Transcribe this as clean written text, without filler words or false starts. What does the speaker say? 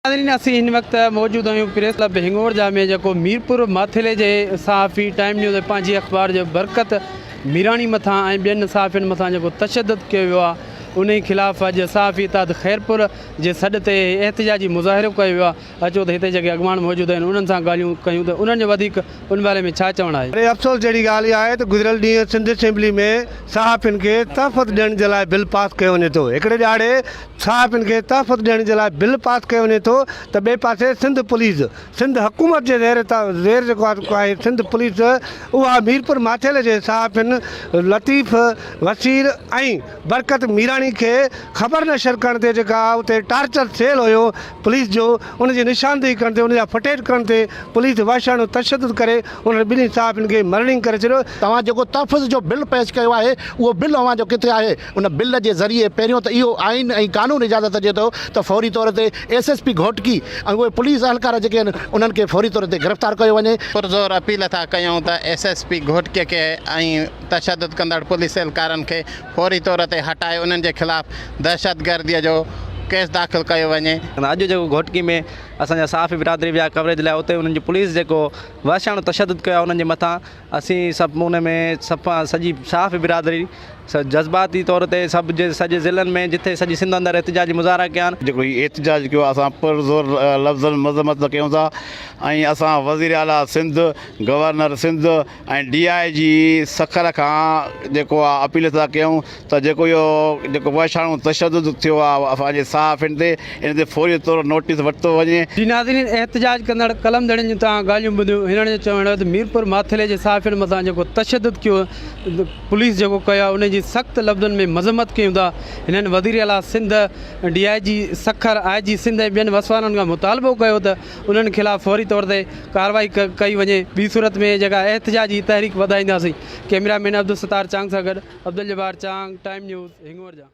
ناظرين اسين هن وقت موجود آهيون پريس ڪلب هنڱورجا ۾ جيڪو ميرپور ماٿيلي جي صحافي ٽائيم نيوز ۽ پنهنجي اخبار جو برڪت ميراڻي مٿان ۽ ٻين صحافين مٿان جيڪو تشدد ڪيو ويو آهي انهي خلاف اڄ صحافي اتحاد خيرپور جي سڏ تي احتجاجي مظاهرو ڪيو ويو آهي اچو ته هتي جيڪي اڳواڻ موجود آهن انهن سان ڳالهيون ڪيون ته انهن جو وڌيڪ ان باري ۾ ڇا چوڻ آهي. وڏي افسوس جهڙي ڳالهه اها آهي ته گذريل ڏينهن سنڌ اسيمبلي ۾ صحافين کي تحفظ ڏيڻ جي لاء بل پاس ڪيو وڃي ٿو هڪڙي ڏهاڙي صحافين کي تحفظ ڏيڻ جي لاء بل پاس ڪيو وڃي ٿو ته ٻئي پاسي سنڌ پوليس سنڌ حڪومت جي زير زير جيڪو آهي سنڌ پوليس اها ميرپور ماٿيلي جي صحافين لطيف وسير ۽ برڪت ميراڻي کي خبر نشر ڪرڻ تي جيڪا اتي ٽارچر سيل هيو پوليس جو ان جي نشاندهي ڪرڻ تي ان جا فٽيج ڪرڻ تي پوليس وحشياڻو تشدد ڪري انهن ٻنهي صحافين کي مرڻينگ ڪري ڇڏيو. توهان جيڪو تحفظ جو بل پيش ڪيو آهي اهو بل اوهان جو ڪٿي آهي؟ ان بل جي ذريعي پهريون ته اهو آئين ۽ قانون اجازت ڏئي ٿو ته فوري طور تي ايس ايس پي گهوٽڪي ۽ اهي پوليس اهلڪار جيڪي آهن انهن کي فوري طور تي گرفتار ڪيو وڃي. پرزور اپيل ٿا ڪيون ته ايس ايس پي گهوٽڪي کي ۽ تشدد ڪندڙ پوليس اهلڪارن کي فوري طور تي هٽائي انهن جي خلاف دهشتگردي جو ڪيس داخل ڪيو وڃي. اڄ جيڪو گهوٽڪي ۾ اسان جا صحافي برادري ويا ڪوريج لاء اتي انهن جي پوليس جيڪو وحشياڻو تشدد ڪيو آهي انهن جي مٿان اسين سڀ ان ۾ صفا سڄي صحافي برادري جذباتي طور تي سڀ جي سڄي ضلعن ۾ جتي سڄي سنڌ اندر احتجاجي مظاهرا ڪيا آهن. جيڪو هي احتجاج ڪيو آهي اسان پر زور لفظن مذمت ڪيون ٿا ۽ اسان وزير اعليٰ Sindh governor Sindh ۽ D I G Sukkur کان جيڪو آهي اپيل ٿا ڪيون ته جيڪو اهو جيڪو وحشاڻو تشدد ٿيو آهي اسان جي صحافين تي ان تي فوري طور نوٽيس ورتو وڃي. جي ناظرين احتجاج ڪندڙ قلم ڌڻين جون توهان ڳالهيون ٻڌيون هنن جو چوڻ هو ته ميرپور ماٿيلي جي صحافين مٿان جيڪو تشدد ڪيو پوليس جيڪو ڪيو آهي ان جي سخت لفظن ۾ مذمت ڪيون ٿا هنن وزير اعليٰ Sindh D I G Sukkur I G Sindh ۽ ٻين وسوارن کان مطالبو ڪيو ته انهن خلاف فوري طور تي ڪارروائي ڪئي وڃي ٻي صورت ۾ جيڪا احتجاجي تحريڪ وڌائينداسين ڪئميرا مين عبدالستار چانگ سان گڏ عبدالجبار چانگ، ٽائيم نيوز، هنڱورجا.